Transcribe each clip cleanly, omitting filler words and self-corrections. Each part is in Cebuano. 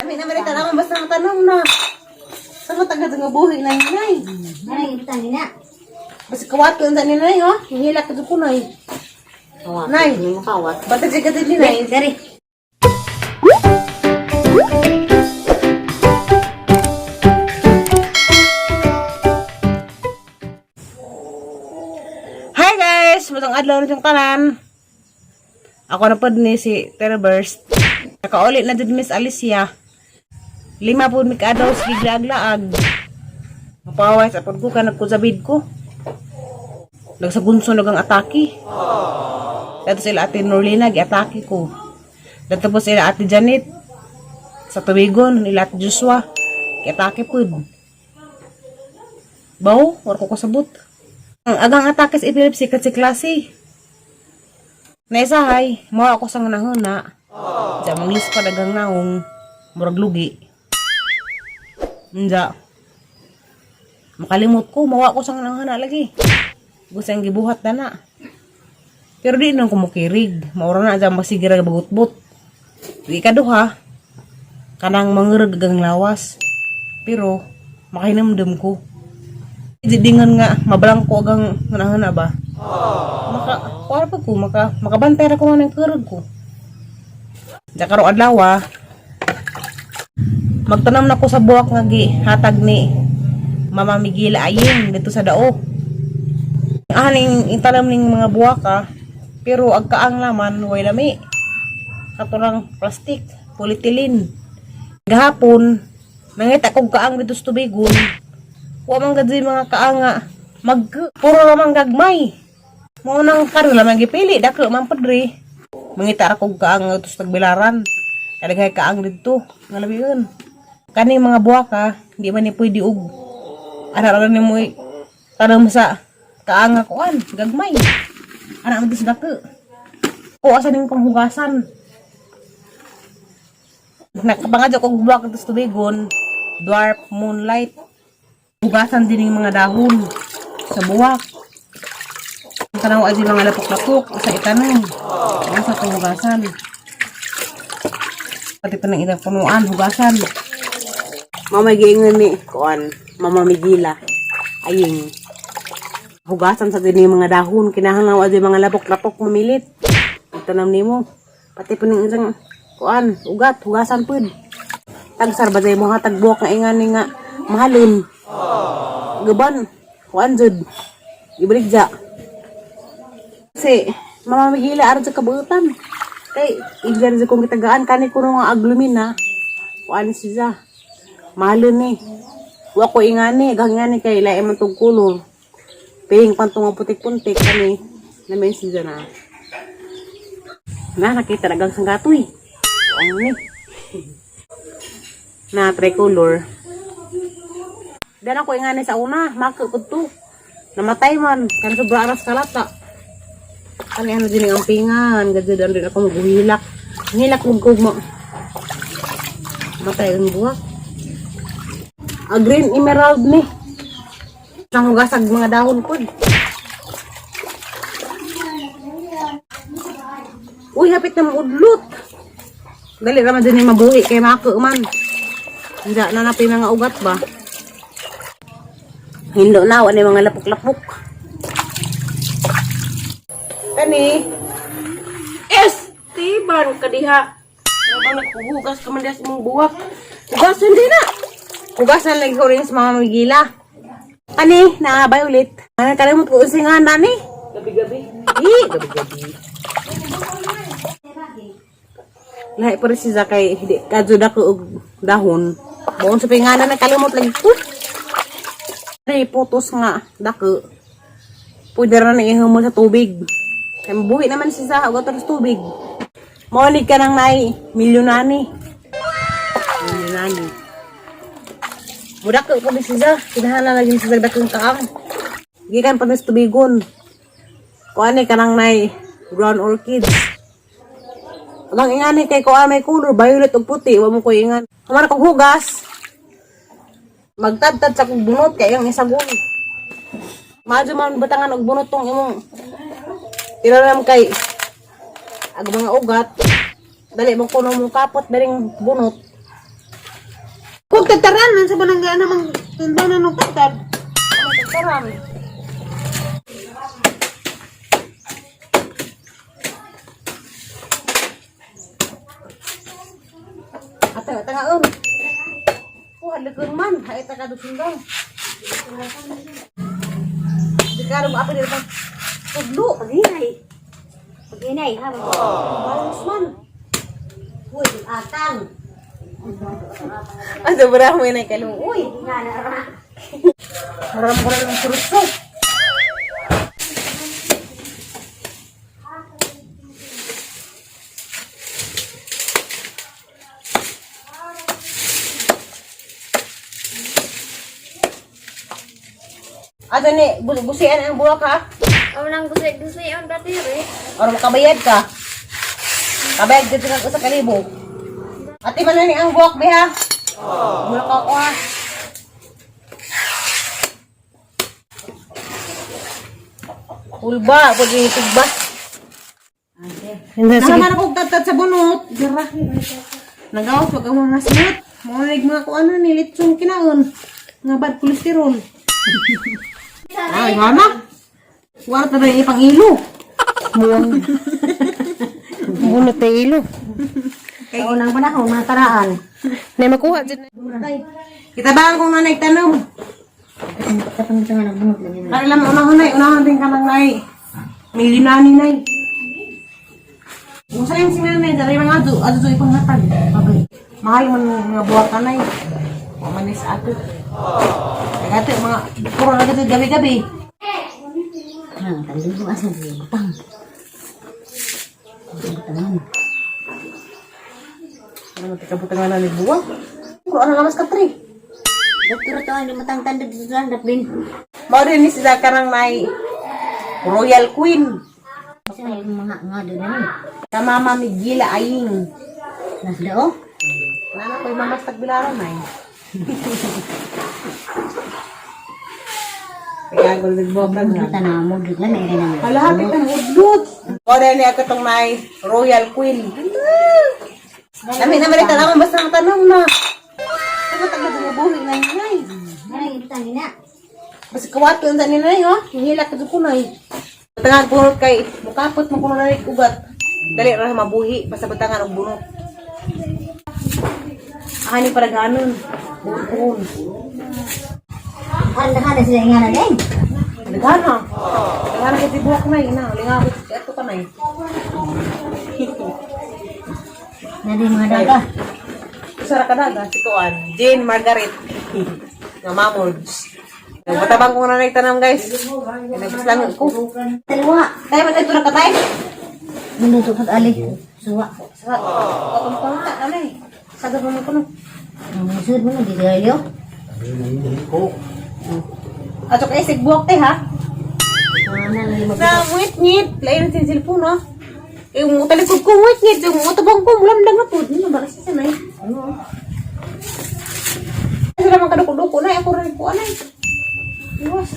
May naman rin tanaman basta ang tanong na. Sa matagad nga buhi na hinay. Ay, ibutang na. Basta kawat ko unsa ni nay ha. Hingilak ko ko nay. Nay. Mo kawat. Basta siya ka din nay. Dari. Hi guys! Matang adlaw na siyang tanan. Ako na pod ni si Teraburst. Nakauli na jud Miss Alicia. Lima pod mi kaadlaw sa giglaag-laag. Mapaway sa pod ko kanag ko sa bed ko. Nagsagunso nag ang atake. Dato sila Ate Norlina giatake ko. Dato po sila Ate Janet sa tuwigon nila Ate Joshua giatake pod. Baw, war ko kasabot. Ang agang atake sa epilepsy kat si klase. Naisahay, mo ako sa nahuna. Diya, manglis pa dagang naong, murag lugi. Nja. Makalimot ko, mawa ko sa nahuna lagi. Gusto ang gibuhat na na. Pero di nang kumukirig. Maura na dyan masigira bagutbot. Di ka duha. Kanang mangurag agang lawas. Pero, makahinamdam ko. Dingan nga, mablangko agang nahuna ba? Maka, kuha pa ko, makabantay ra ko nga ng kurog ko. Diya karong adlaw ah, magtanam na ko sa buwak nga gi hatag ni Mama Migila Aying dito sa Dao. Aning itanam ning mga buwak ah, pero ag kaang laman way lami. Katurang plastic, polyethylene. Gahapon, nangita kog kaang dito sa tubigon. Wa man gad mga kaang nga mag puro ra man gagmay. Mao nang karon lamang gipili dako man padre. Mangita ra kog kaang nga sa tagbilaran. Kadaghay kaang didto nga labion. Kaning mga buwaka, di man ni pwede og ana ra nimo tanam sa kaang nga kuan, gagmay. Ana man sa dako. O asa ning panghugasan. Nakapangadyo kog buwak dito sa tubigon, dwarf moonlight. Hugasan din yung mga dahon sa buwak. Ang tanaw ay mga lapok-lapok sa itanong. Ang sa panghugasan. Pati pa ng ilang punuan, hugasan. Mama giingon ni kuan, Mama Migila. Aying. Hugasan sa din yung mga dahon, kinahanglan wa mga lapok-lapok mamilit. Itanam nimo. Pati pa ng isang kuan, ugat, hugasan pud. Tagsar ba mo hatag buwak nga ingani nga mahalon. Gaban, kuan jud. Ibalik ja. Kasi, Mama Migila aron sa kabuutan. Kay, iglan sa kong kitagaan, kani kuno nga aglumina. Kuan siya. Mahalon ni. Wa ko ingani, gangani kay lain man tong kulor. Pihing panto nga putik-puntik kani. Namin siya na. Na, nakita na gang sanggatoy. Ang ni. Na, tricolor. Dan ako ingani sa una, makakod to. Namatay man, kan sobra aras kalata. Kani ano din ang pingan, gadyo dan din ako maguhilak. Hilak kog kog mo. Matay ang buwak. A green emerald ni. Ang hugasag mga dahon pod. Uy, hapit na maudlot. Dali raman din yung mabuhi kay mako man. Hindi na napay mga ugat ba? Hindo na, wala yung mga lapok-lapok. Kani, Esteban kadiha. ano ba naghuhugas ka man diha sa imong buwak? Hugasan din na! Hugasan lagi ko rin sa mga mamigila. Ani, naabay ulit. Ano, kalimot ko usingan nani? Gabi-gabi. Eh, gabi-gabi. Lahi pa rin si Zakay, hindi, kadyo na ko og dahon. Buon sa pinganan, nakalimot lagi ko. Ay, putos nga, dako. Pwede ra na ihumol sa tubig. Kaya mabuhi naman si Zaha, ugat sa tubig. Maulig ka ng nai, milyonani. Milyonani. Mudak ko si Zaha, kinahala lagi si Zaha dakong kaang. Gikan pa na sa tubigon. Kuan ni kanang nay brown orchids. Ang ingani kay kuan may color violet ug puti, wa mo ko ingan. Human kog hugas. Magtadtad sa kog bunot kay ang isagol. Maadyo man batangan og bunot tong imong tiraram kay ag mga ugat. Dali mo kuno mo kapot daring bunot. tagtaran man sa barangay namang tundanan ng tagtad. Ano tagtaran? Ate, ate nga. Oh, halagang man. Hay ta ka dusundang. Di ka rin apa dito. Tudlo. Paghinay. Paghinay, ha? Balance man. Uy, atang. Ang sobra mo yun ay kaluoy. Nga na ra. Maram ko na ng kurso. Ato ni, busian ang buwak ha? Ako nang gusay-gusay ang battery. Or makabayad ka. Kabayad ka sa 1,000. Ate man na ni ang buwak be ha? Mula ka ako ha. Pulba, pag-ihitig ba? Hindi, Naman ako tagtad sa bunot. Dira. Nagawas wag ang mga sinot. Mga nag mga kung ano ni litson kinaon. Nga bad cholesterol. Ay, mama. Wala ta rin ipang ilo. Buwang. Bunot na ilo. Kay Sa unang panahon, mga karaan. Nay makuha dyan. Kita ba kung nanay tanom? Katong sa nga nagbunot lang yun. Para lang unahon nay, unahon din ka lang nay. May linani nay. Kung saan si nanay, dari mga ado, ado to ipanghatag. Okay. Mahal man mga buwak ka nay. Wa man ni sa ato. Kaya ate, mga puro na gato gabi-gabi. Ha, tandang ko asa butang. Butang. Ano magkakabutan nga na ni buwak? Puro ano lamas ka tri. Doktor to ang matang tandad sa tandad bin. Mao rin ni sila karang nay Royal Queen. Sa yung mga nga doon na ni. Sa mama Migila Aying. Nas dao. Nana ko'y mamas tagbilaran nay. Kaya gulo buwak na nga. Mata na mo dud lang ere na. Hala, hapit ang udlot. Ore ni ako tong may Royal Queen. Nami naman rin tanaman, basta ang tanong na. Ano taga bumubuhi na yun ay? Ay, butang na. Basta kawato ang tanin na ha? Hihila ka ko na Batangan bunot kay mukapot mo kuno na rin ugat. Dali ra mabuhi basta batangan og bunot. Ani para ganon. Buon. Handa-handa sila nga na din. Dagana. Dagana kay buhok na ina, lingaw ko sa ato kanay. Na din mga daga. Usa ra ka daga si Kuan, Jane Margaret. Nga mamods. Nagpatabang ko na tanam guys. Nagpaslangon ko. Dalawa. Tayo man tayo ka tayo. Minuto pag ali. Suwa. Sa katong pangta na eh. Sagad mo ko no. Ang sud mo di kayo. Ato kay sig buwak te ha. Ana lang mo. Na wait ngit, lain sin cellphone ha. Eh mo talikod ko wait ngit, yung utabang ko mulamdag na pud. Ano ba kasi sanay? Ano? Sila man kaduko-duko na ako rin ko anay. Iwas.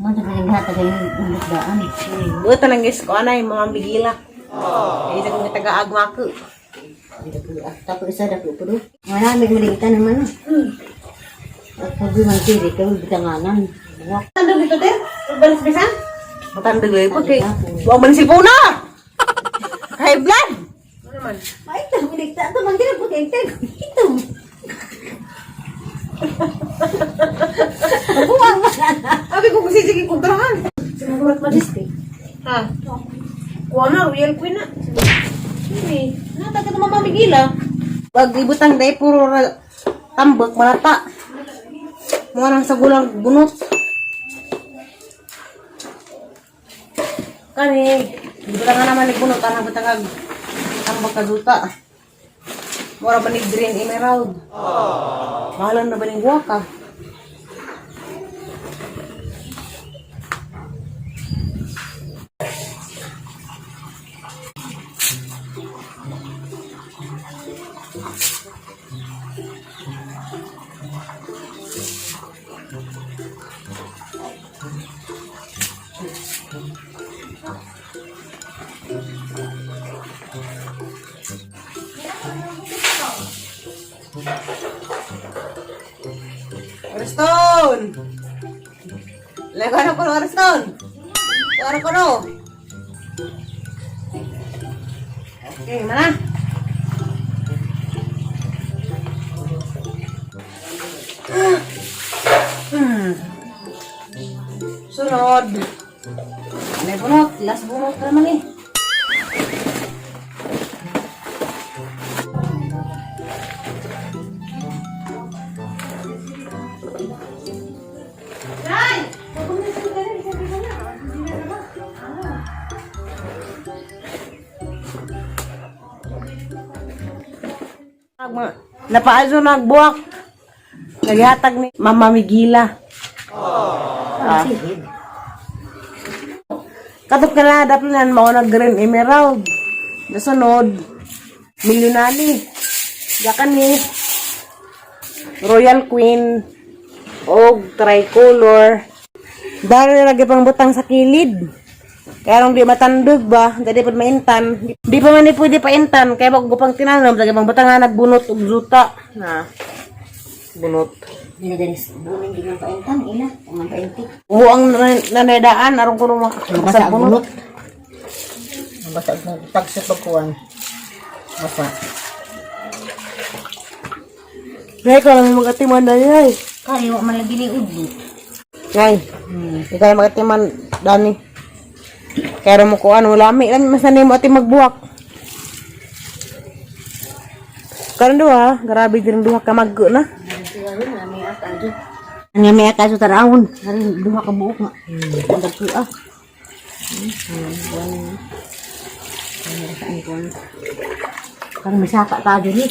Mo sa kanyang hatag ay undok daan. Buta lang guys ko anay mga bigila. Ay sa kong taga-agma ko. Tapos isa dako po do. Marami mo din tanan man. At pag man tiri ka bitanganan. Buwak. Tandog dito te. Balis bisan. Matandog lagi po kay. Wa man cellphone na. Kay blood. Ano naman? Ay, ito, binigta. Ito, mangira po kayo. Ito. Buwak man. Abi ko kasi sige kontrahan. Sinagulat majesty. Ha? Kuha na, Royal Queen na. Sige, nata ka naman mamigila. Pag ibutang day, puro tambak, malata. Mga nang sa gulang bunot. Kani, ibutang nga naman ni bunot, anang butang ag tambak kaduta. Mura ba ni Green Emerald? Mahalan na ba ni Guaca? Ariston! Lego na ko, Ariston! Ano ko no? Okay, mana? Sunod. May bunot. Last bunot na naman eh. Napaazo nagbuwak. Naghatag ni Mama Migila. Ah. Sige. Katong ka na, dapat na mao na green emerald. Nasunod, milyonali. Yakan ni Royal Queen og tricolor. Dahil lagi pang butang sa kilid. Kaya nung di matandog ba, dali pa maintan. Di pa man ni pwede paintan, kaya bago pang tinanom, lagi pang butang nga nagbunot og zuta. Na, bunot. Hindi na dalis. Buning di man paintan. Ila. Man painti. Uwang nanadaan, aron ko nung Mabasa ang bunot. Mabasa ang bunot. Tagsa pagkuhan. Basa. Ngay, ko lang magatiman na yay. Kari, wa man lagi ni udlo. Ngay, ikaw yung magatiman, Dani. Kaya mo ko ano, lami, lami, mas na mo ati magbuwak. Karon duha, grabe din duha ka maggo na. Ang may akaso tarawon. Ari duha ka buok nga. Ang dagko ah. Karon misaka ta diri.